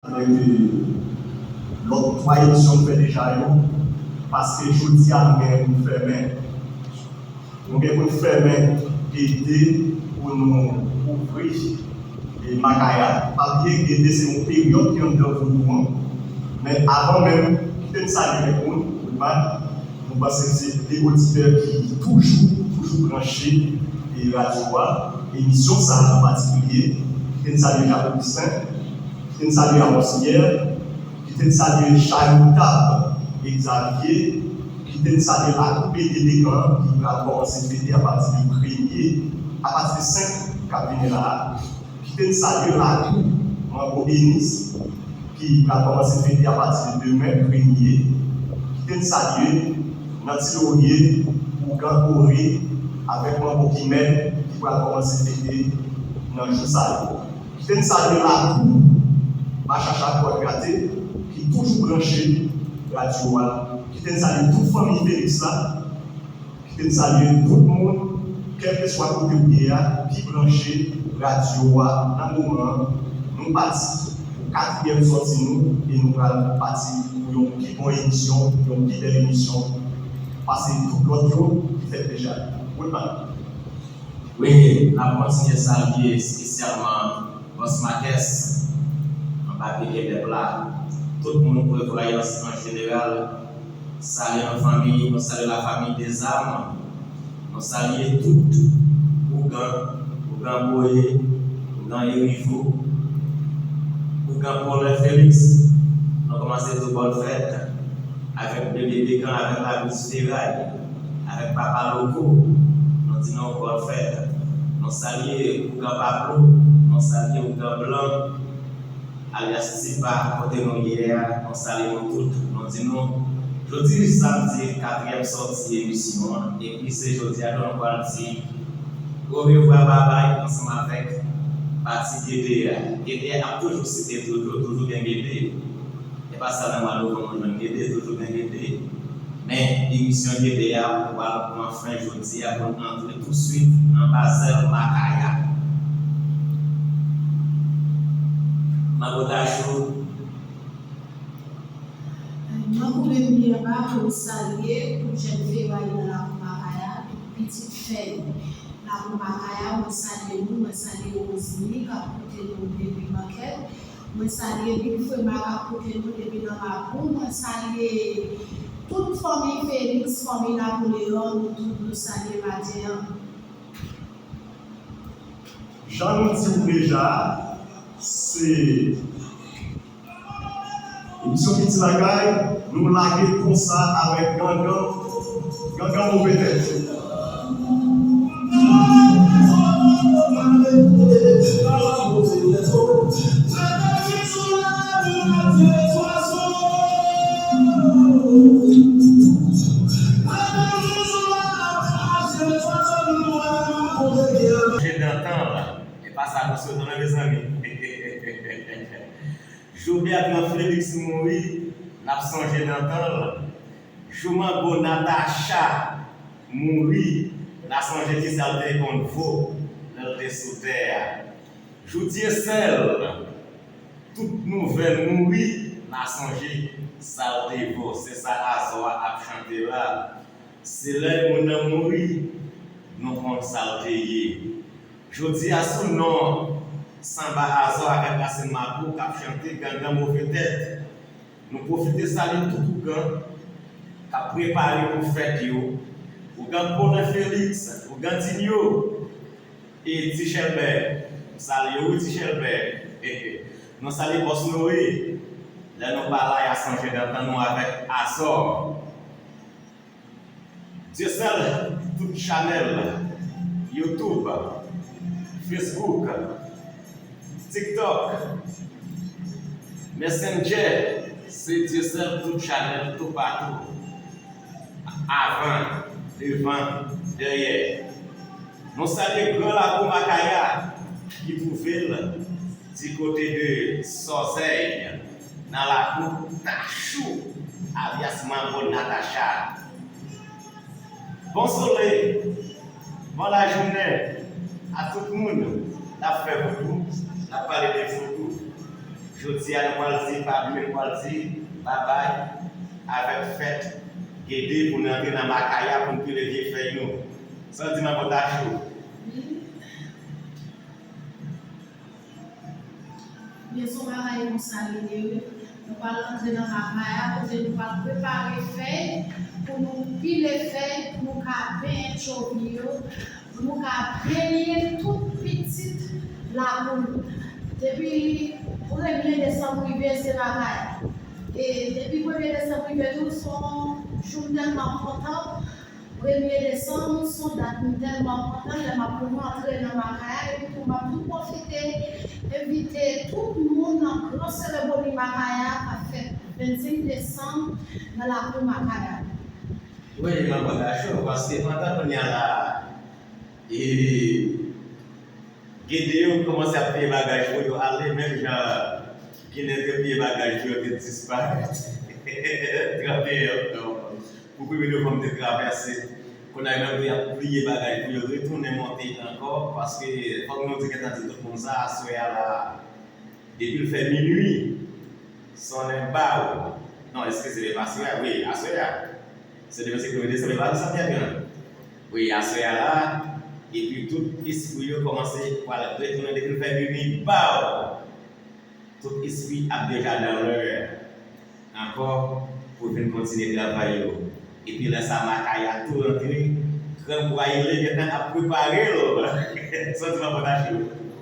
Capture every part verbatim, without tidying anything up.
Avèk lòt twa emisyon m fè deja yo, paske jodi a nou gen pou n fèmen. Nou gen pou n fèmen ede pou nou kouvri e Makaya. Pa bliye, ede se yon peryòd ki anndan vodou an. Men avan menm, kite n salye kèk moun, Woodman, nou panse se de oditè ki toujou, toujou branche e radyo a, emisyon sa a an patikilye. Kite n salye Jacques Augustin, kite n salye Amos Pierre, kite n salye Charitab Xavier, kite n salye lakou B D Dekan ki pral kòmanse fete apati de premye, apati de senk k ap vini la a. Kite n salye lakou Manbo Enis ki pral kòmanse fete apati de demen premye. Kite n salye Nanti Laurier, Ougan Ore avèk Manbo Kimèn ki pral kòmanse fete nan jou sa yo. Kite n salye lakou Machacha Kòd Gate ki toujou branche radyo a. Kite n salye tout fanmi Felix la. Kite n salye tout moun, kèlkeswa kote w ye a, ki branche radyo a nan moman an. Nou pati pou katriyèm sòti nou e nou pral pati pou yon pi bon emisyon, yon pi bèl emisyon pase tout lòt yo ki fèt deja. Woodman. Wi, n ap kontinye salye espesyalman Bòs Makès, anba pye Kèdèp la, tout moun Prevwayans an jeneral, salye nou fanmi, nou salye lafanmi Dezam, nou salye tout ougan, ougan Boye, ougan Erivo, ougan Paulin Felix, nou kòmanse di w bòn fèt, avèk Bebe Dekan, avèk Labous Feray, avèk Papa Loko, nou di nou bòn fèt. Nou salye ougan Pablo, nou salye ougan Blan, alyas Tipa, kote nou ye a, nou salye nou tout, nou di nou, jodi samdi, katriyèm sòti emisyon an, epi se jodi a tou nou pral di orevwa, babay, ansanm avèk pati Gede a. Gede a ap toujou site toujou, toujou gen Gede. E pa sèlman mwa novanm nou jwenn Gede, toujou gen Gede. Men, emisyon Gede a, nou pral pran fen jodi a pou n antre tousuit nan bazèl Makaya. Manbo Tachou. Mwen koube m byen ba pou m salye tout jèn feray nan lakou Makaya, tout pitit fèy lakou Makaya, mwen salye nou, mwen salye Rosny k ap koute nou depi Bankèt. Mwen salye Big Frema k ap koute nou depi nan Mapou. Mwen salye tout fanmi Felix, fanmi Napoleon, nou tout nou salye maten an. Jan nou di w deja, se emisyon Piti Lakay, nou lage konsa avèk Gangan, Gangan Move Tèt. Chanje dan tan la. E pa sa nou sot nan, mezanmi. Jou Beatran Felix mouri, n ap sonje nan tan l. Jou Manbo Natacha mouri, n a sonje kisa l te konn vo lè l te sou tè a. Jou Dyesèl, tout nouvèl mouri, n a sonje sa l te vo. Se sa Azò a ap chante la. Se lè moun nan mouri, nou konn sa l te ye. Jodi a, sou non Sanba Azò avèk Rasin Mapou k ap chante Gangan Move Tèt, nou pwofite salye tout ougan k ap prepare pou fèt yo. Ougan Paulin Felix, ougan Dinho, e Ti Chèlbè. Nou salye w wi, Ti Chèlbè. Nou salye Bòs Noe. Lè nou pa la, y a sonje dan tan nou avèk Azò. Dyesèl tout chanèl YouTube, Facebook, TikTok, Messenger, se Dyesèl tout chanèl toupatou. Avan, devan, dèyè. Nou salye gran lakou Makaya ki twouve l di kote de Sòzèy, nan lakou Tachou, alyas Manbo Natacha. Bon solèy, bon lajounen a tout moun. N ap fè vodou, n ap pale de vodou. Jodi a nou pral di, pa bliye nou pral di babay avèk fèt Gede pou nou antre nan makaya pou nou pile vye fèy nou. Sa w di manbo Tachou? Byen, se yon bagay konsa li ye wi. Nou pral antre nan makaya kote nou pral prepare fèy pou nou pile fèy pou nou ka benyen tchovi yo. Pou nou ka benyen tout pitit lakou nou. Depi premye desanm rive, se bagay. E depi premye desanm rive tou, se yon jou m tèlman kontan. Premye desanm, se yon dat m tèlman kontan, lè m ap rantre nan makaya, epi tou m ap tou pwofite envite tout moun nan gran seremoni makaya k ap fèt vennsenk desanm nan lakou makaya. Wi, manbo Tachou, paske pandan kounye a la, e, Gede yo kòmanse ap peye bagaj pou yo ale, menm jan Ginen te peye bagaj pou yo te disparèt. Trannteyen oktòb, pou premye novanm te travèse. Kounye a yo menm tou y ap pliye bagaj pou yo retounen monte ankò, paske fòk nou di, gentan di tout moun sa, aswè a la, depi l fè minui, sonnen bawo. Non, eskize, e pa aswè a, wi, aswè a. Se demen se premye desanm, e pa desanm trannteyen. Wi, aswè a la, epi tout espri yo kòmanse pral retounen depi l fè minui, bawo. Tout espri ap deja dan lè ankò pou vin kontinye travay yo. Epi lè sa makaya tou rantre, Gran Pwayile gentan ap prepare l. Sa w di manbo Tachou?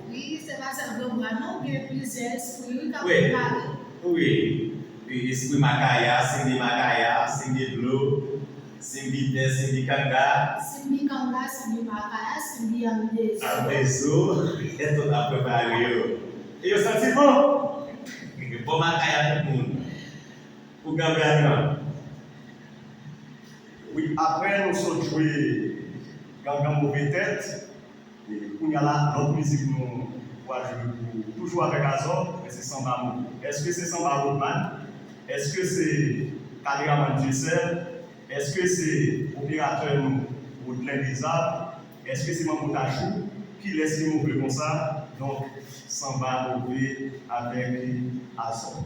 Wi, se pa sèl Gran Pwa non, gen plizyè espri wi k ap prepare. Wi. Espri makaya, Sindi makaya, Sindi dlo, Sindi tè, Sindi kanga. Sindi kanga, Sindi makaya, Sindi andezo. Andezo, e tout ap prepare yo. E yo santi bon. Bon makaya tout moun. Pou Gran Pwa. Wi, apre nou sot jwe Gangan Move Tèt, e kounye a la, lòt mizik nou pral jwe pou, toujou avèk Azò, men se Sanba Move. Èske se Sanba Rodman? Èske se Kaleraman Dieuseul? Èske se operatè nou, Rodlen Deza? Èske se Manbo Tachou? Kilès ki move konsa? Donk, Sanba Move avèk Azò.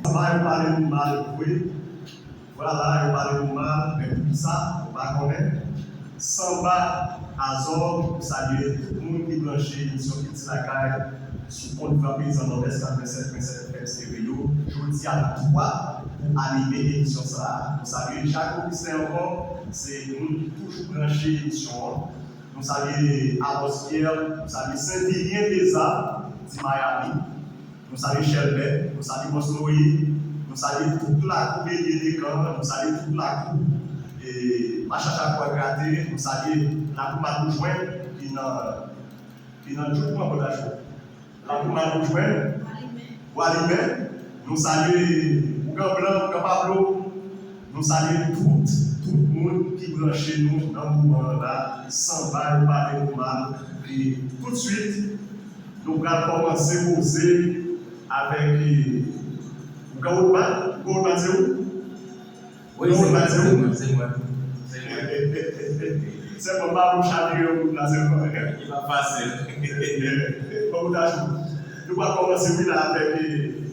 Sa yo pale nou mal vre. Vwala, yo pale nou mal, men poukisa, nou pa konnen. Sanba Azò, nou salye tout moun ki branche emisyon Kilti Lakay sou kont Vwa Peyizan Nòdès katrevennsèt pwen sèt F M Stereo. Jodi a, nou twa pou anime emisyon sa a. Nou salye Jacques Augustin ankò, se moun ki toujou branche emisyon an. Nou salye Amos Pierre, nou salye Saint Vilien Deza, di Miami. Nou salye Chèlbè, nou salye Bòs Noye, nou salye tout lakou Belye Dekan, nou salye tout lakou, e, Machacha Kwa Grate, nou salye lakou Madoujwen ki nan, ki nan Djouk Manbo Tachou. Lakou Madoujwen, Bwa Limen, nou salye Ougan Blan, Ougan Pablo, nou salye tout, tout moun ki branche nou nan moman an la, Sanba yo pale nou mal, e toutswit, nou pral kòmanse koze avèk, e, Ougan Rodman. Ougan Rodman se ou? Wi, se mwen, se mwen, se mwen, se mwen. Sèlman, pa pou chavire moun la, sèlman. Li pa fasil. Bon, nou pral kòmanse, wi, la, avèk, e,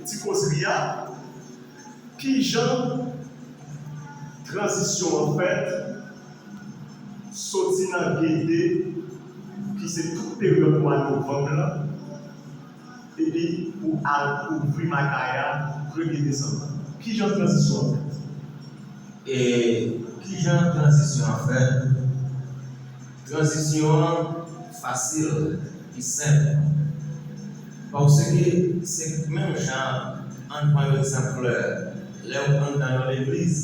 ti kozri a. Kijan tranzisyon an fèt soti nan Gede, ki se tout peryòd mwa novanm lan, epi pou al kouvri makaya premye desanm lan? Kijan tranzisyon an fèt? E kijan tranzisyon an fèt? Tranzisyon an fasil, li senp. Paske se menm jan, ann pran yon egzanp klè, lè w anndan yon legliz,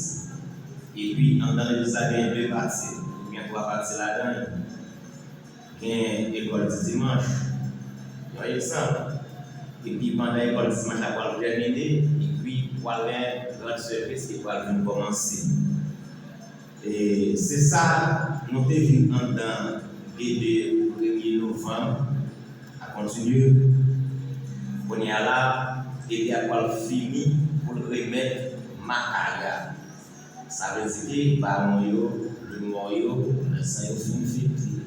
epi anndan legliz la gen de pati, ou gen twa pati ladan l. Gen lekòl di dimanch, yon egzanp, epi pandan lekòl di dimanch la pral tèmine, epi pral gen grand service ki pral vin kòmanse. E se sa, nou te vin anndan Gede premye novanm, a kontinye. Kounye a la, Gede a pral fini pou l remèt Makaya. Sa vle di ke bawon yo, lemò yo, lè san yo fin fete.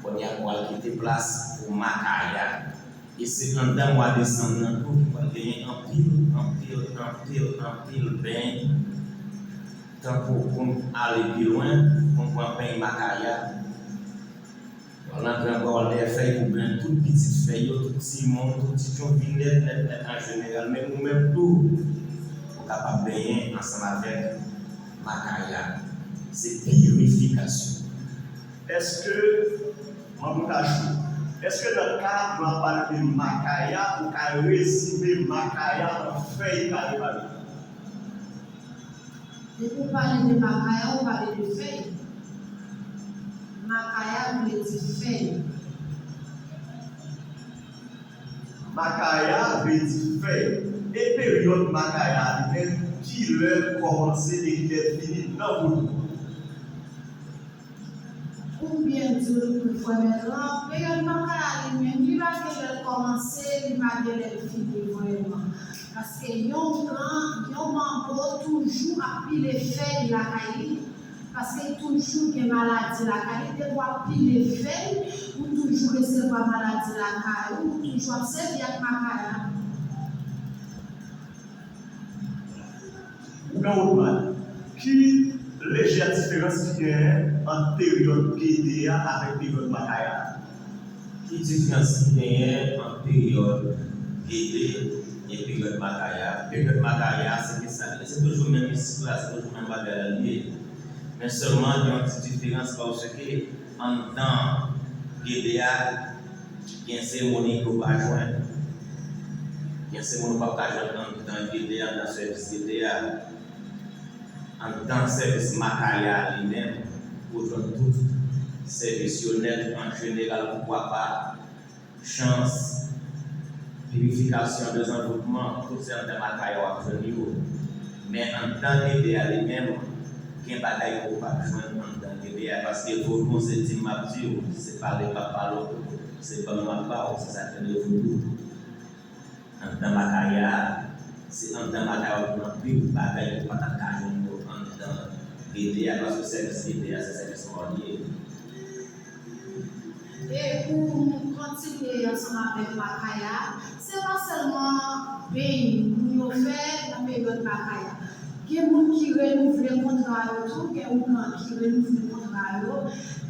Kounye a pral kite plas pou Makaya. E se anndan mwa desanm nan tou ki pral genyen anpil, anpil, anpil, anpil beny. Tankou pou n ale pi lwen, pou n pran beny Makaya. W al nan gran bòlè fèy pou beny tout pitit fèy yo, tout timoun, tout ti jon vin nèt, nèt, nèt an jeneral. Men ou menm tou, ou kapab benyen ansanm avèk Makaya. Se pirifikasyon. Èske, mwen pou ta chou, èske nan ka nou ap pale de Makaya, ou ka rezime Makaya an fèy kare kare? Depi w pale de Makaya, ou pale de fèy. Makaya vle di fèy. Makaya vle di fèy. E peryòd Makaya a li menm, kilè l kòmanse e kilè l fini nan vodou an? Pou m byen di w, frè Bertrand, peryòd Makaya li menm, li pa gen lè l kòmanse, li pa gen lè l fini vrèman. Paske yon ougan, yon manbo toujou ap pile fèy lakay li. Paske toujou gen maladi lakay li. Depi w ap pile fèy, ou toujou resevwa maladi lakay ou, ou toujou ap sèvi ak Makaya. Ougan Woodman, ki lejè diferans ki genyen ant peryòd Gede a avèk peryòd Makaya a? Ki diferans ki genyen ant peryòd Gede e peryòd Makaya? Peryòd Makaya a, se ki sa l ye? Se toujou menm istwa, se toujou menm bagay la l ye. Men sèlman, gen yon ti diferans paske anndan Gede a, gen seremoni ke w pa jwenn. Gen seremoni w p ap ka jwenn anndan Gede a, anndan sèvis Gede a. Anndan sèvis Makaya a li menm, ou jwenn tout sèvis yo nèt an jeneral, poukwa pa chans, pirifikasyon, dezanvoutman, tout se anndan Makaya w ap jwenn yo. Men anndan Gede a li menm, gen bagay ke w p ap jwenn anndan Gede a, paske vodou se di m m ap di w, se pale m ap pale w, se ban m m ap ba w, se sa k rele vodou. Anndan Makaya a, se anndan Makaya w ap jwenn anpil bagay ke w pa t ap ka jwenn yo anndan Gede a, paske sèvis Gede a, se sèvis mò li ye. E pou nou kontinye ansanm avèk Makaya, se pa sèlman beny moun yo fè nan peryòd Makaya. Gen moun ki renouvle kontra yo tou, gen ougan ki renouvle kontra yo,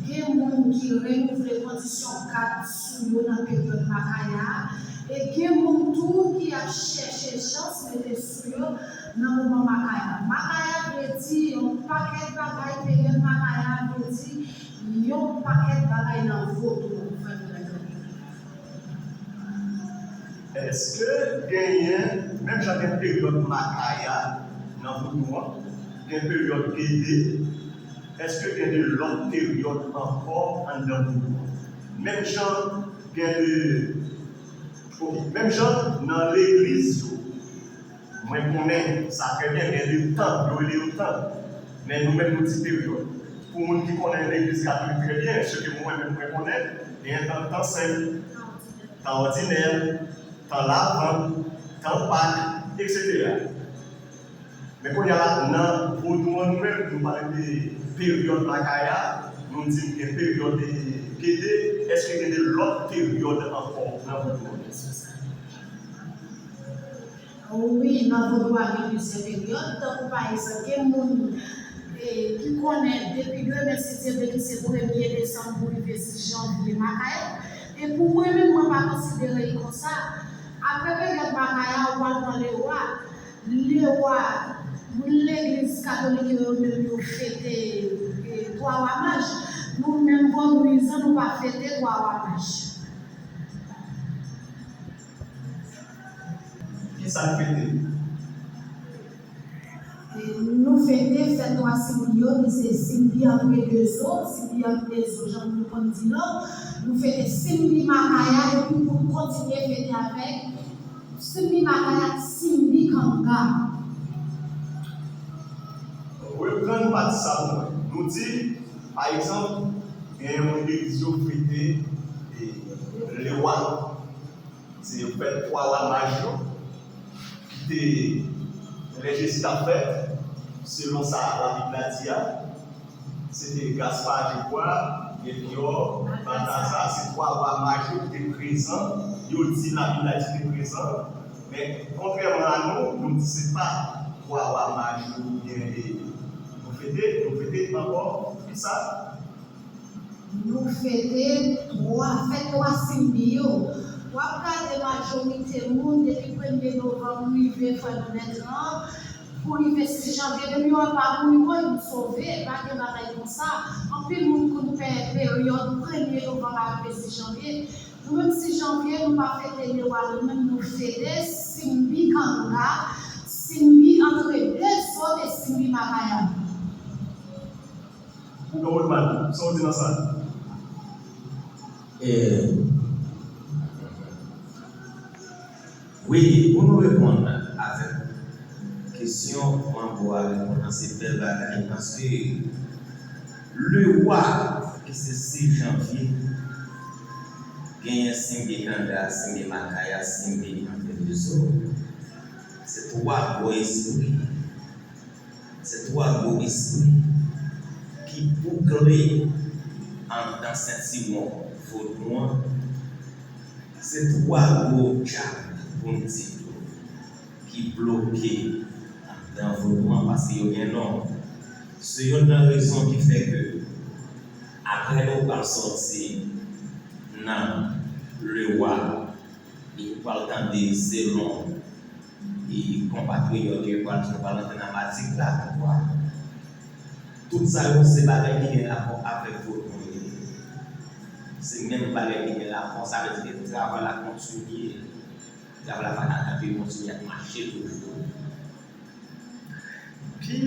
gen moun ki renouvle kondisyon gad sou yo nan peryòd Makaya, e gen moun tou ki ap chèche chans mete sou yo nan moman Makaya. Makaya vle di yon pakèt bagay, peryòd Makaya vle di yon pakèt bagay nan vodou an, frè m. Èske genyen, menm jan gen peryòd Makaya nan vodou an, gen peryòd Gede, èske gen de lòt peryòd ankò anndan vodou an? Menm jan gen de, ok, menm jan nan legliz yo, mwen konnen sa trè byen, gen de tan, yo rele yo tan. Men nou menm nou di peryòd. Pou moun ki konnen legliz katolik trè byen, se ke mwen menm mwen konnen, gen tan, tan senp, tan òdinè, tan lavann, tan Pak, etsetera. Men kounye a la, nan vodou an nou menm, nou pale de peryòd Makaya, nou di gen peryòd Gede, èske gen de lòt peryòd ankò nan vodou an? Wi, nan vodou a gen plizyè peryòd, tankou pa egzanp, gen moun, e, ki konnen depi demen, si Dye vle, ki se premye desanm pou rive sis janvye Makaya. E pou mwen menm, mwen pa konsidere l konsa. Apre peryòd Makaya, ou pral pran Lewa. Lewa, moun legliz katolik yo, yo menm yo fete, e, Twa Wa Maj. Nou menm vodouyizan, nou pa fete Twa Wa Maj. Kisa k fete? E, nou fete fèt twa Simbi yo, ki se Simbi antre de zo, Simbi antre de zo, jan nou konn di l. Nou fete Simbi Makaya, epi pou n kontinye fete avèk Simbi Makaya, Simbi Kanga. Reprann pati sa pou mwen. Nou di, pa egzanp, gen yon legliz yo fete e, lewa. Se yo fèt twa wa maj yo, ki te, lè Jezi t ap fèt, selon sa Labib la di a, se te Gaspard, je crois, Melchior, Balthazar, se twa wa maj yo ki te prezan, yo di Labib la di te prezan, men kontrèman a nou, nou di se pa twa wa maj yo oubyen e, nou fete, nou fete ankò, ki sa? Nou fete twa, fèt twa Simbi yo. W ap gade majorite moun, depi premye novanm rive fè nou nèt lan, pou rive sis janvye, depi yo pa mouri, bon, nou sove, pa gen bagay konsa. Anpil moun konn pè peryòd premye novanm a rive sis janvye. Nou menm sis janvye, nou pa fete Lewa, nou menm nou fete Simbi Kanga, Simbi antre de zo e Simbi Makaya. Ou gen Rodman, sa w di nan sa? Eh, wi, pou nou reponn avèk kesyon Manbo a reponn nan, se bèl bagay, paske lewa ki se sis janvye, genyen Simbi Kanga, Simbi Makaya, Simbi antre de zo, se twa gwo espri. Se twa gwo espri ki boukle anndan sentiwon vodou an. Se twa gwo dyab, pou n di tou, ki bloke anndan vodou an, paske yo gen non. Se youn nan rezon ki fè ke, apre yo pral sòti nan lewa, e ou pral tande selon e konpatriyòt yo pral, nou pral antre nan matik la, pouvwa. Tout sa yo, se bagay ki gen rapò avèk vodou yo. Se menm bagay ki gen rapò, sa vle di ke travay la kontinye. Travay la pa ka kanpe, kontinye ap mache toujou. Ki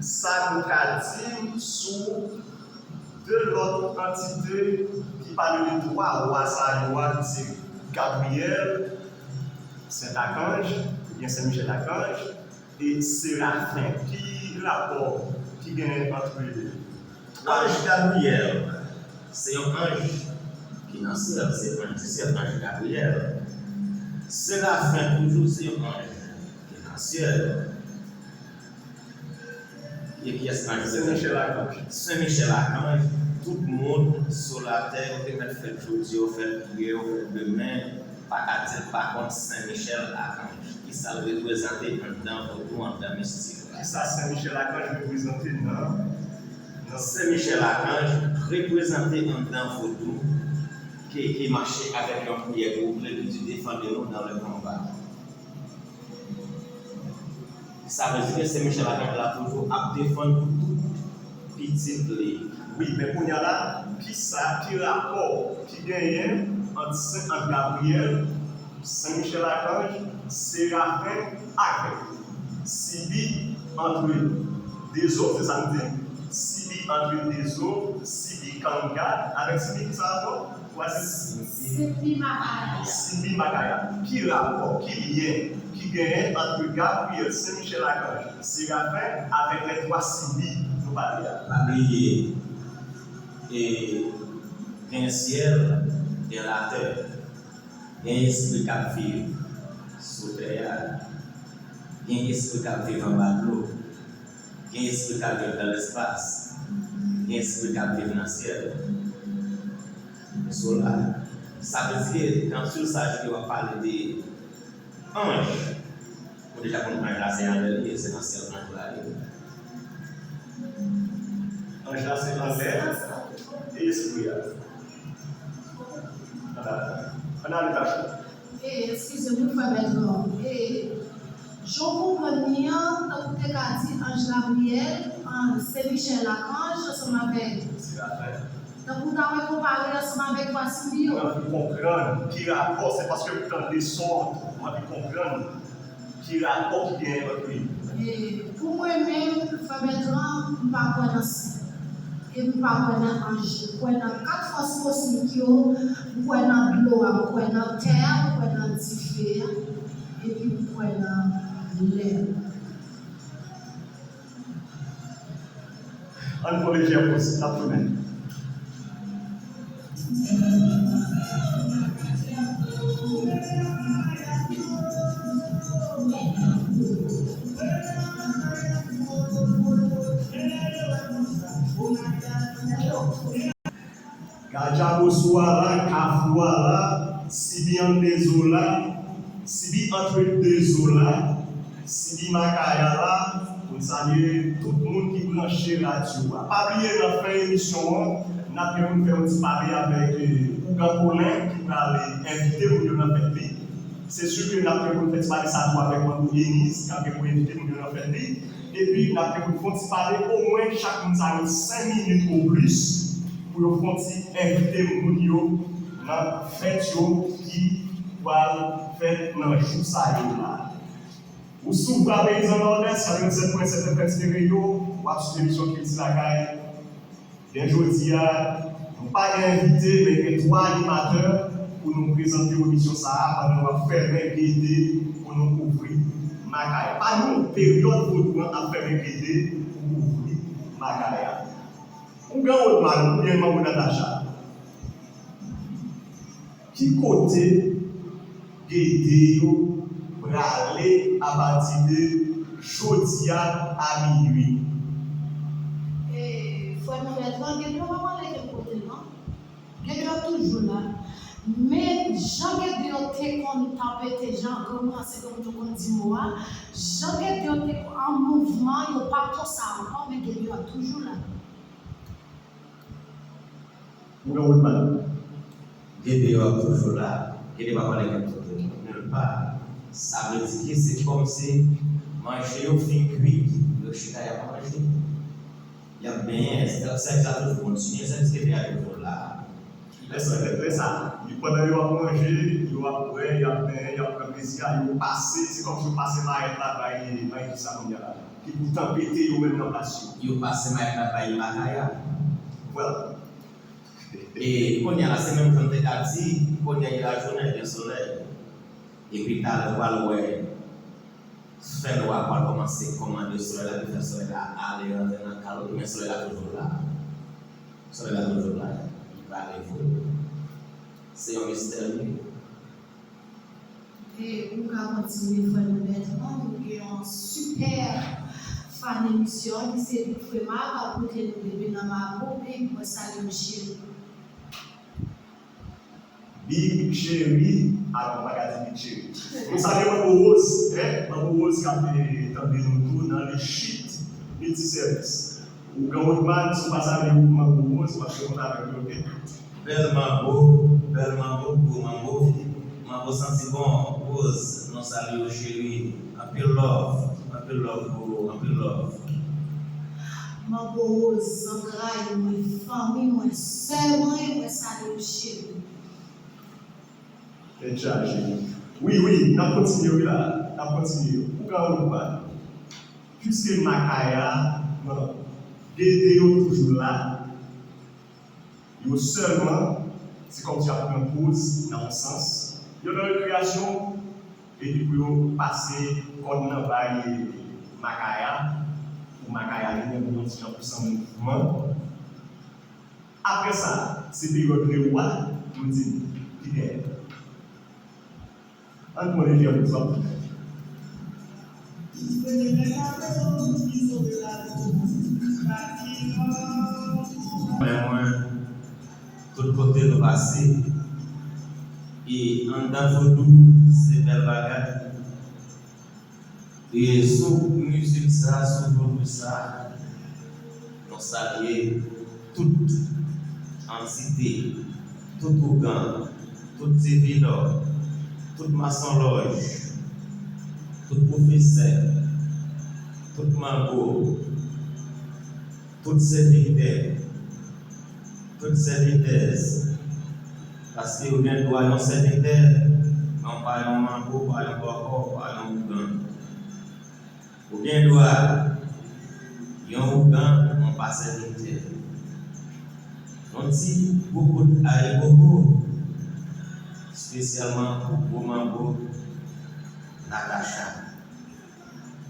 sa nou ka di sou de lòt antite ki pale de twa wa sa yo a, ki se Gabriyèl, Sent Akanj, oubyen Sen Michèl Akanj, e Serafen? Ki rapò ki genyen ant twa? Anj Gabriyèl, se yon anj ki nan syèl, se anj di syèl, anj Gabriyèl. Serafen toujou se yon anj ki nan syèl. E kiyès anj? Sen Michèl Akanj. Sen Michèl Akanj, tout moun sou latè, yo te mèt fè djodye, yo fè priyè, yo fè demen, pa ka di l pa konn Sen Michèl Akanj. Kisa l reprezante anndan vodou, anndan mistik la? Kisa Sen Michèl Akanj reprezante nan, nan Sen Michèl Akanj reprezante anndan vodou ki, ki mache avèk yon priyè bouklye ki di, défendez-nous dans le combat. Sa vle di ke Sen Michèl Akanj la toujou ap defann pou tout pitit li. Wi, men kounye a la, kisa, ki rapò ki genyen ant Sen, ant Gabriyèl, Sen Michèl Akanj, Serafen avèk Sibi antre de zo, se sa n di? Sibi antre de zo, Sibi Kanga, avèk Sibi kisa ankò? Twazyèm Sibi. Sibi Makaya. Sibi Makaya. Ki rapò, ki lyen ki genyen ant Gabriyèl, Sen Michèl Akanj, Serafen avèk lè twa Sibi nou pale a? Pa bliye, e, gen syèl, gen latè, gen espri k ap viv sou tè a, gen espri k ap viv anba dlo, gen espri k ap viv nan lèspas, gen espri k ap viv nan syèl. Sola. Sa vle di ke nan Sur Sage yo ap pale de anj. Ou deja konn anj la se anlè li ye, se nan syèl anj la ye. Anj la se anlè e espri a. Ann ale, ann ale, Tachou. E, eskize m wi, frè Bètran. E, jan w konprann li an, tankou w te ka di anj Gabriyèl, anj Sen Michèl Akanj, ansanm avèk. Tankou w ta wè konpare ansanm avèk twa Sibi yo. Mwen anvi konprann ki rapò, se paske m tande son an tou. Mwen anvi konprann ki rapò ki genyen ant yo. E, pou mwen menm, frè Bètran, m pa kwè nan sen. E m pa kwè nan anj. M kwè nan kat fòs kosmik yo, m kwè nan dlo a, m kwè nan tè a, m kwè nan dife a, epi m kwè nan lè a. Ann pran lejè poz, n ap tounen. Gadjabo sou a la, Kafou a la, Sibi anndezo la, Sibi antre de zo la, Sibi Makaya la, pou n salye tout moun ki branche radyo a. Pa bliye, nan fen emisyon an, n ap gen pou n fè yon ti pale avèk, eh, Ougan Colin, ki pral envite moun yo nan fèt li. Se si ke n ap gen pou n fè ti pale sa tou avèk Manbo Enis, k ap gen pou envite moun yo nan fèt li. Epi, n ap gen pou n fè yon ti pale omwen chak moun sa yo senk minit o plis pou yo fè yon ti envite moun yo nan fèt yo ki pral fèt nan jou sa yo la. Ou sou Vwa Peyizan Nòdès, katrevennsèt pwen sèt F M Stereo, w ap swiv emisyon Kilti Lakay. Pen jodi a, nou pa gen envite, men gen twa animatè pou nou prezante w emisyon sa a pandan w ap fèmen gede pou nou ouvri Makaya. Pa nou, peryòd vodou an ap fèmen gede pou ouvri Makaya. Ougan Rodman oubyen Manbo Natacha? Ki kote gede yo prale apati de jodi a a minui? E, frè nou Bètran, gede yo pa prale kèk kote, non. Gede yo toujou la. Men, jan gede yo te konn tanpete, jan granmoun an se granmoun yo konn di mo a, jan gede yo te an mouvman, yo pa konsa ankò, men gede yo toujou la. Ougan Rodman. Gede yo ap toujou la. Gede pa prale kèk kote nilpa. Sa vle di ke se kòmsi manje yo fin kwit, yo chita y ap manje. Y ap benyen, sèvis la toujou kontinye, sèvis gede a toujou la. Lè sa, lè, lè sa, yo, pandan yo ap manje, yo ap bwè, y ap benyen, y ap pran plezi a, yo pase, se kòmsi yo pase mayèt la bay, bay kisa kounye a la, ki pou tanpete yo menm nan plas yo. Yo pase mayèt la bay Makaya. Vwala. E kounye a la, se menm jan m te ka di, kounye a gen lajounen, gen solèy. Epi talè ou pral wè, fè nwa pral kòmanse kòmande solèy la, epi fè solèy la ale rantre nan kal ou, men solèy la toujou la. Solèy la toujou la. Li pa leve. Se yon mistè, wi. E ou ka kontinye, frè nou Bètran, nou gen yon sipè fan emisyon ki se Big Frema k ap koute nou depi nan Mago. Big, mwen salye w, cheri. Big Cheri, a non, m pa ka di Big Cheri. Nou salye Manbo Rose, en, Manbo Rose k ap, eh, tande nou tou nan Le Shit Multiservice. Ougan Rodman, si w pa salye Manbo Rose, w ap fè kont avèk li, oke? Bèl manbo, bèl manbo, gwo manbo. Manbo santi bon. Rose, nou salye w, cheri. Anpil love, anpil love pou ou, anpil love. Manbo Rose, zantray mwen, fanmi mwen, sè mwen, mwen salye w, cheri. Tèt chaje. Wi, wi, n ap kontinye, wi, la. N ap kontinye. Ougan Rodman. Piske Makaya, non, gede yo toujou la. Yo sèlman, se kòmsi y ap pran poz nan yon sans. Yo nan rekreyasyon, epi pou yo pase kòn nan bay Makaya, pou Makaya li menm yon ti jan plis an mouvman. Apre sa, se peryòd rewo a, nou di n ki genyen. Ann pran lejè pou sa. Men mwen, tout kote nou pase, e anndan vodou, se bèl bagay. E sou mizik sa, sou vodou sa, nou salye tout antite, tout ougan, tout divinò, tout masonlòj, tout pwofesè, tout manbo, tout sèvitè, tout sèvitèz. Paske ou gen dwa yon sèvitè, men w pa yon manbo, w pa yon bòkò, w pa yon ougan. Ou gen dwa yon ougan, men w pa sèvitè. Yon ti koukout Ayibobo, espesyalman pou gwo manbo Natacha,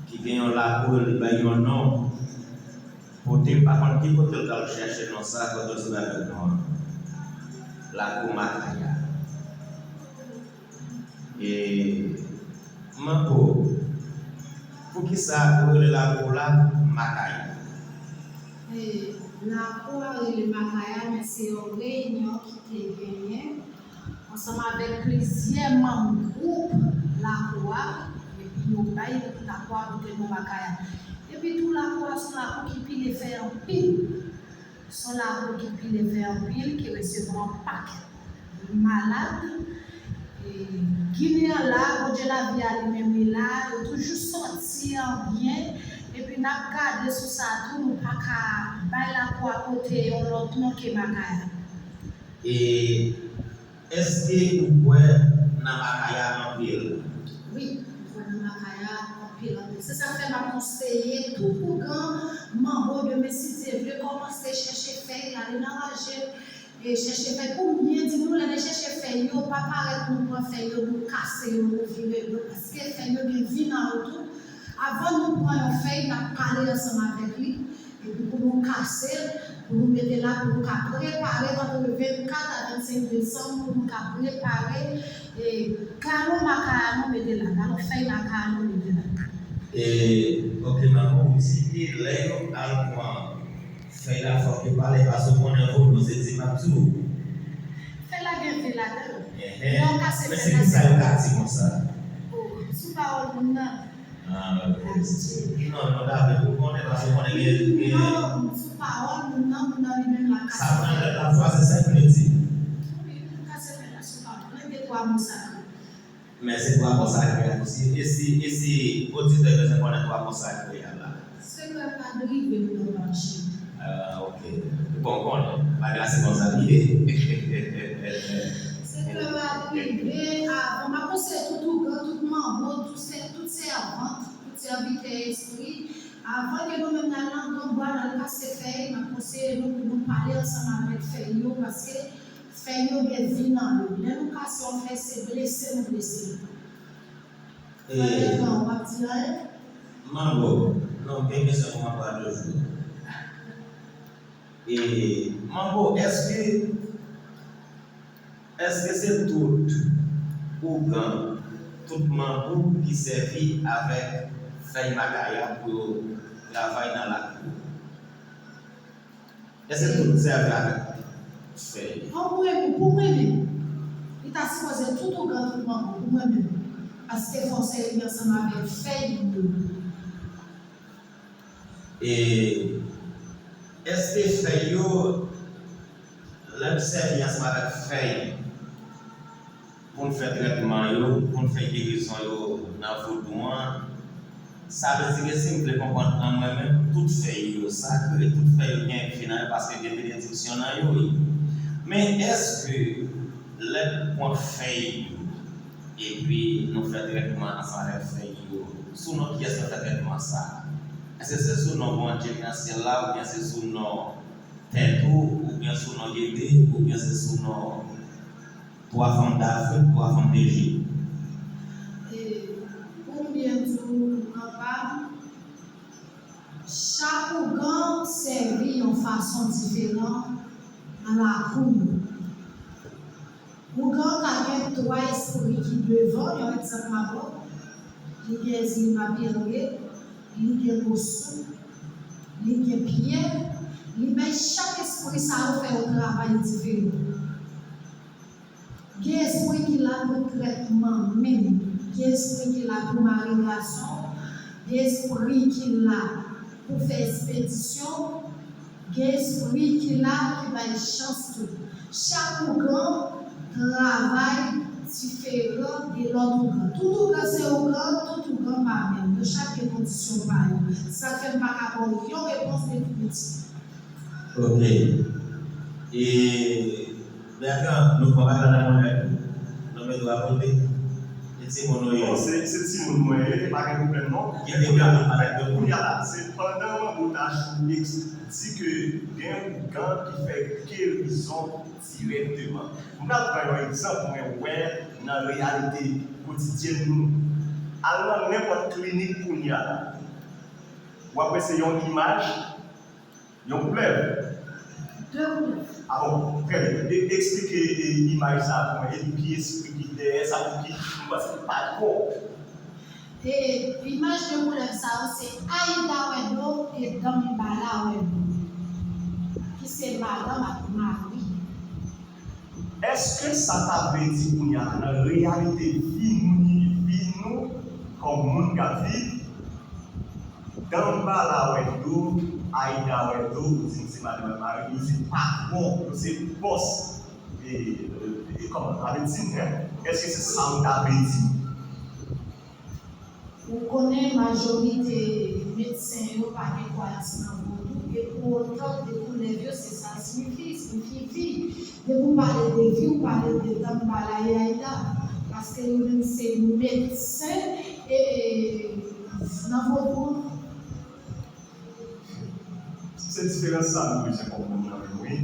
ki gen yon lakou, li bay yon non. Pote, m pa konn ki kote l t al chèche non sa, kote l sot avèk non an. Lakou Makaya. E, Manbo, poukisa yo rele lakou la Makaya? E, lakou a rele Makaya, men se yon reyinyon ki te genyen ansanm avèk plizyè manm gwoup lakou a, epi yo bay lakou a pote non Makaya. Epi tou, lakou a se yon lakou ki pile fèy anpil. Se yon lakou ki pile fèy anpil, ki resevwa yon pakèt malad. E, Ginen an la, Bondye lavi a li menm li la, yo toujou sòti an byen. Epi n ap gade sou sa tou, nou pa ka bay lakou a pote yon lòt non ke Makaya. E Èske ou kwè nan Makaya anpil? Wi, m kwè nan Makaya anpil, anpil. Se sa k fè m ap konseye tout ougan, manbo, demen si Dye vle, kòmanse chèche fèy, ale nan raje, e chèche fèy. Pou m byen di nou, lè n chèche fèy yo, pa parèt nou pran fèy yo, nou kase yo, nou vire yo, paske fèy yo gen vi nan yo tou. Avan nou pran yon fèy, n ap pale ansanm avèk li. Epi pou nou kase l, pou nou mete la, pou nou ka prepare ant vennkat a vennsenk desanm, pou nou ka prepare, e, galon Makaya nou mete la, galon fèy Makaya nou mete la. E, ok, Manbo, ou di ke lè yo al pran fèy la, fòk yo pale, paske ou konnen vodou, se di m ap di w. Fèy la gen vi ladan l. Enhen. Lè w kase fèy la, men se kisa yo ka di konsa? O, sou pawòl moun nan. Ah, ok. Non, non, David, ou konnen, paske ou konnen gen, gen... Non, sou pawòl moun nan, moun nan li menm la kase. Sa pran lè l ap chwazi sa l vle di. Wi, li kase fèy la sou pawòl. Mwen gen twa mo sakre. Men se twa mo sakre a tou. Si, e si, e si oditè yo bezwen konnen twa mo sakre a la? Sekrè pa dwe rive nou nan mache. Ah, ok. Bon, konnen, bagay la se konsa li ye. Sekrè pa rive avan, m ap konseye tout ougan, tout manbo, tout sè-, tout sèvant, tout sèvitè espri, avan ke nou menm n al nan grann bwa, n al kase fèy, m ap konseye nou pou nou pale ansanm avèk fèy yo, paske fèy yo gen vi nan yo. Lè nou kase yon fèy, se blese nou blese yo. E, Manbo, non, gen kesyon pou Manbo a toujou. E, Manbo, èske, èske se tout ougan, tout Manbo ki sèvi avèk fèy Makaya pou yo travay nan lakou? Èske tout sèvi avèk fèy? Pou mwen, pou mwen menm, li ta sipoze tout ougan, tout Manbo, pou mwen menm. Paske fò w sèvi ansanm avèk fèy yo. E èske fèy yo, lè n sèvi ansanm avèk fèy, pou n fè trètman yo, pou n fè gerizon yo nan vodou an. Sa vle di ke si m vle konprann an mwen menm, tout fèy yo sakre, tout fèy yo gen vi nan yo paske gen benediksyon nan yo, wi. Men èske lè n pran fèy yo, epi nou fè trètman ansanm avèk fèy yo, sou non kiyès nou fè trètman sa a? Èske se sou non Bondye ki nan syèl la, oubyen se sou non tèt ou, oubyen sou non Gede, oubyen se sou non Twa fanm Dafrik, twa fanm Dejip. E, pou m byen di w, nan pa m, chak ougan sèvi yon fason diferan nan lakou yo. Ougan ka gen twa espri ki devan, yon egzanp m ap ba w, li gen Ezili Mapyere, li gen Osou, li gen Pyè, li bay chak espri sa yo fè yon travay diferan. Gen espri ki la pou trètman menm, gen espri ki la pou mare gason, gen espri ki la pou fè espedisyon, gen espri ki la ki bay chans tou. Chak ougan travay diferan de lòt ougan. Tout ougan se ougan, tout ougan pa menm. Yo chak gen kondisyon pa yo. Sa fè m pa ka ba w yon repons definitif. Ok. E, Bertrand, nou pran bagay la nan mwen. Nou mete w akote. E timoun ou ye? Bon, se, se timoun mwen ye, pa gen pwoblèm non. Kite Bertrand pale ak nou. Kounye a la, se pandan Manbo ta di ke gen ougan ki fè gerizon dirèkteman. M pral pran yon egzanp mwen wè nan reyalite kotidyèn nou. Al nan nenpòt klinik kounye a la. W ap wè se yon imaj Yon koulèv. De koulèv. Ah bon, trè byen. E, eksplike, e, imaj sa pou mwen. Epi ki espri ki dèyè sa, pou ki, mwen panse ki patwon. E imaj de koulèv sa yo, se Aida wè dlo e Danmbala wè dlo, ki se madanm ak mari. Èske sa ta vle di kounye a la, nan reyalite vi nou, vi nou, kòm moun k ap viv, Danmbala wè dlo, Aida wè dlo, ou di m se madanm ak mari, yo se patwon, yo se bòs, e, e, e kòman, la medsin, en? Èske se sa ou ta vle di? Ou konnen majorite medsen yo pa gen kwayans nan vodou, e pou otan de koulèv yo, se sa l siyifi, siyifi vi. Depi w pale de vi, w pale de Danmbala e Aida, paske yo menm se medsen e, e, nan vodou an. Se diferans sa nou bezwen konprann nan menm, wi.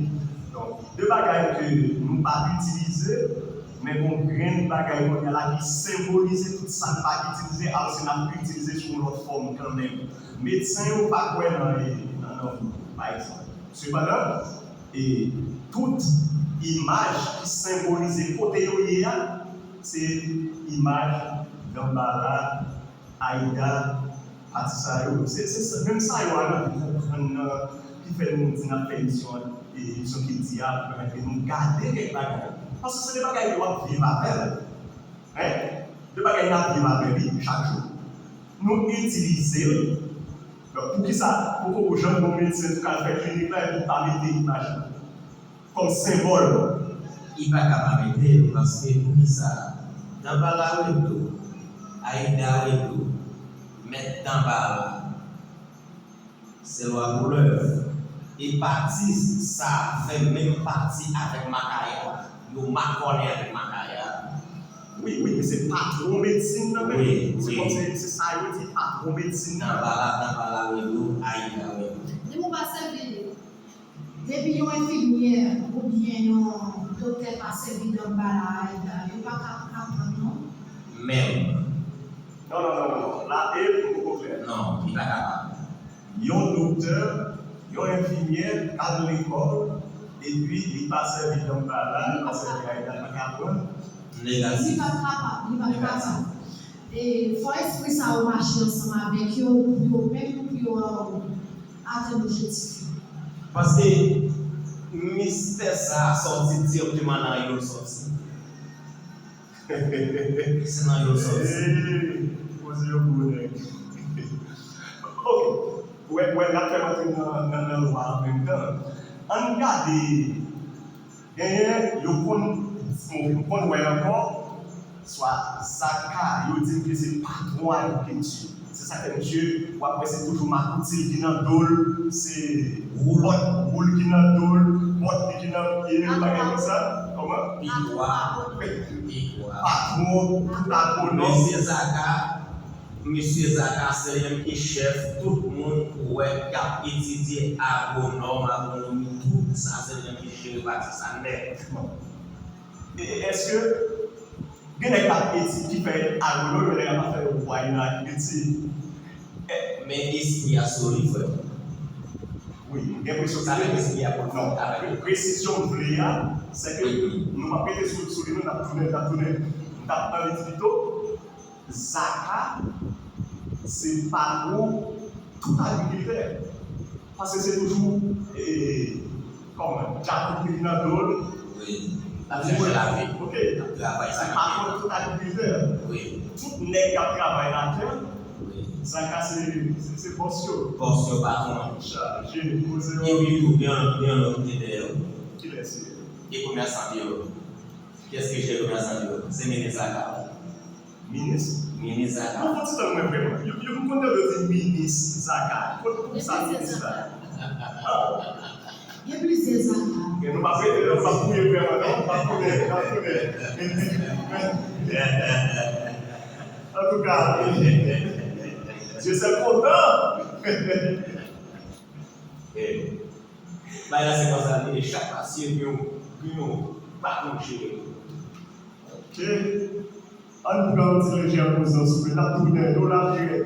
Donk, de bagay ke nou pa itilize, men gon grenn bagay kounye a la ki senbolize tout sa n pa itilize, alòske n ap itilize sou yon lòt fòm kanmenm. Medsen yo pa kwè nan, nan, nan vodou, pa egzanp. Sepandan, e, tout imaj ki senbolize kote yo ye a, se imaj Danmbala, Aida, pati sa yo, se, se, se menm sa yo a n ap konprann nan, ki fè nou di n ap fè emisyon an, e, emisyon kilti a, pou pèmèt ke nou gade kèk bagay. Paske se de bagay ke w ap viv avè l. Hein? De bagay n ap viv avè li chak jou. Nou itilize l. Donk, poukisa poko janm gon medsen pou ka al fè klinik la epi pa mete imaj la kòm senbòl? Li pa ka pa mete l, paske poukisa? Danmbala wè dlo, Aida wè dlo, mèt Danmbala, se lwa koulèv. E pati sa fè menm pati avèk Makaya. Yo makònen avèk Makaya. Wi, wi, men se patwon medsin nan menm. Wi, se wi. Kòmsi se sa yo di patwon medsin nan. Danmbala, Danmbala wè dlo, Aida wè dlo. Depi w pa sèvi, depi yon enfimyè oubyen yon doktè pa sèvi Danmbala, Aida, yo pa ka aprann non. Menm. Non, non, non, non, non. La, e, ou poko klè. Non, li pa kapab. Yon doktè, yon enfimyè k al lekòl, epi li pa sèvi Danmbala, li pa sèvi Aida, l pa ka aprann? Negatif. Li p ap kapab, li p ap kapab. E fò espri sa yo mache ansanm avèk yo, pou yo menm, pou yo, euh, atenn objektif yo. Paske mistè sa a sòti dirèkteman nan yo l sòti. Se nan yo l sòti. Ee, poze yon gwo nèg. Ok. Ou wè, ou wè, n ap fè antre nan, nan, nan lwa an menm tan. Ann gade, genyen, yo konn, bon, yo konn wè ankò, swa Zaka, yo di m ke se patwon agrikilti. Se sa k fè misye, w ap wè se toujou makouti l ki nan do l, se woul, pòt woul ki nan do l, bòt li ki nan pye l, bagay konsa. Kòman? Pikwa. Pikwa. Patwon, tout agwonòm. Mesye Zaka, mesye Zaka se li menm ki chèf tout moun ou wè k ap etidye agwonòm, agwonomi, tout sa se li menm ki jere pati sa nèt. E, e, èske gen nèg k ap etid-, ki fè agwonomi, men nèg la pa fè wayna agrikilti? E, men espri a sou li, frè. Wi, m gen enpresyon ke sa menm espri a pou l fè travay. Presizyon m vle a, se ke nou p ap rete sou, sou li, non, n ap tounen, n ap tounen. M t ap anvi di pito, Zaka, se patwon tout agrikiltè. Paske se toujou, e, kòman, djakout li ki nan do l. Wi. L ap chèche lavi. Ok. L ap travay sa. Se patwon tout agrikiltè. Wi. Tout nèg k ap travay latè, wi. Zaka se, se, se bòs yo. Bòs yo, patwon. Chaje, poze yo. Epi tou, gen yon, gen yon lòt ki te dèyè yo. Kilès se? E komèsan yo. Kiyès ki jere komèsan yo? Se minis Zaka. Minis? Minis Zaka. Mwen fè ti tan mwen vrèman. Yo, yo m konn tande yo di minis Zaka. Kot, kot sa minis la? Gen plizyè Zaka. Gen nou p ap rete la, nou p ap fouye vrèman non, n ap tounen, n ap tounen. Antouka, Dye sèl kontan. Bagay la se konsa li ye, chak patwon gen yon, gen yon patwon jere. Ok. Ann pran yon ti lejè poz non souple, n ap tounen, nou la dirèk.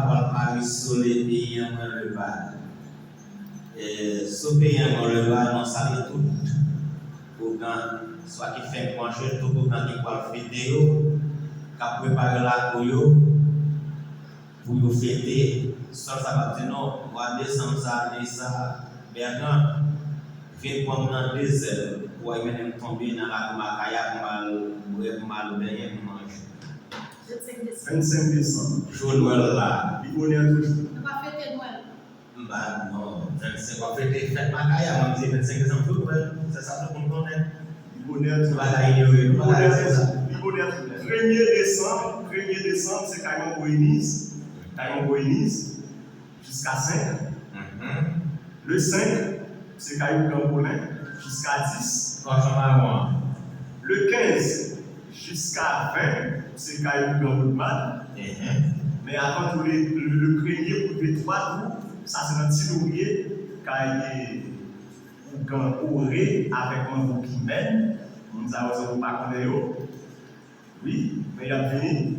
Papa Marie Soleil, peyi an mwen Lebak. E, sou peyi an mwen Lebak, nou salye tout ougan, swa ki fenk manje, tout ougan ki pral fete yo, k ap prepare lakou yo pou yo fete. Sòl sa p ap di non, mwa desanm sa, ane sa, Bertrand, vin pran m nan de zèl, pou w mennen m tonbe nan lakou Makaya pou m al bwè, pou m al benyen, pou m manje. Vennsenk desanm. Jou Nwèl la. Li bonè toujou. Nou pa fete Nwèl. M pa, non, vennsenk w ap fete fèt Makaya, mwen m di vennsenk desanm jou Nwèl. Se sa tout moun konnen. Li bonè toujou. Nou pa ka inyore, nou pa ka rete sa. Li bonè toujou. Premye desanm, premye desanm, se kay Manbo Enis. Kay Manbo Enis. Jiska senk. Mhm. Le senk, se kay ougan Polen, jiska dis. Kòchon mawon an. Le kenz, jiska ven, se kay ougan Woodman. Mhm. Men avan tou le, le, le premye pou rive twa tou, sa se nan Ti Lorye, kay ougan Ore avèk Manbo Kimèn. Moun sa yo se nou pa konnen yo. Wi, men y ap vini.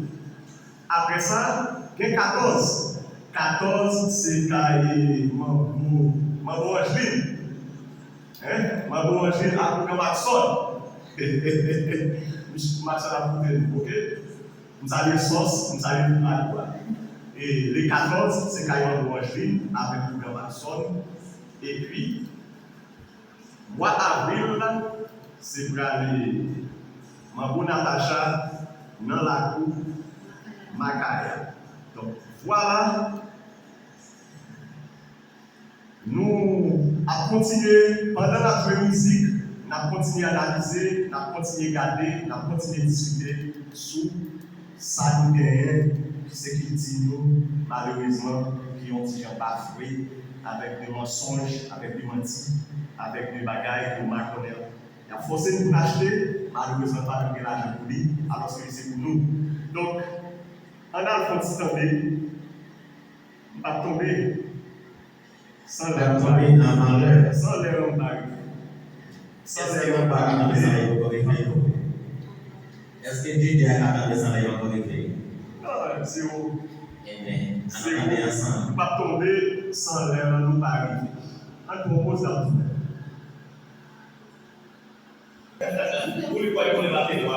Apre sa, gen katòz. Katòz, se kay Manbo, Manbo Angeline. Hein? Manbo Angeline ak Ougan Maxon. Misye Maxon ap koute nou, oke? M salye Sòs, m salye tout lakou a. E le katòz, se kay Manbo Angeline avèk Ougan Maxon. Epi, mwa avril la, se prale Manbo Natacha nan lakou Makaya. Donk, vwala, nou ap kontinye, pandan n ap jwe mizik, n ap kontinye analize, n ap kontinye gade, n ap kontinye diskite sou sa nou genyen, ki se kilti nou, malerezman, ki yon ti jan bafwe, avèk de mansonj, avèk de manti, avèk de bagay ke Macron y ap fòse nou pou n achte, malerezman, pa menm gen lajan pou li, alòske li se pou nou. Donk, ann al fè yon ti tande, m p ap tonbe. San lè m pa rive. San lè m pa rive. San lè m pa rive. Èske D J a ka tande san lè yo ankò rive? Ah, se ou. Ebyen, ann tande ansanm. M p ap tonbe san lè nou pa rive. Ann pran yon poz la pou fè. Ou li kwè konnen pa te dwa.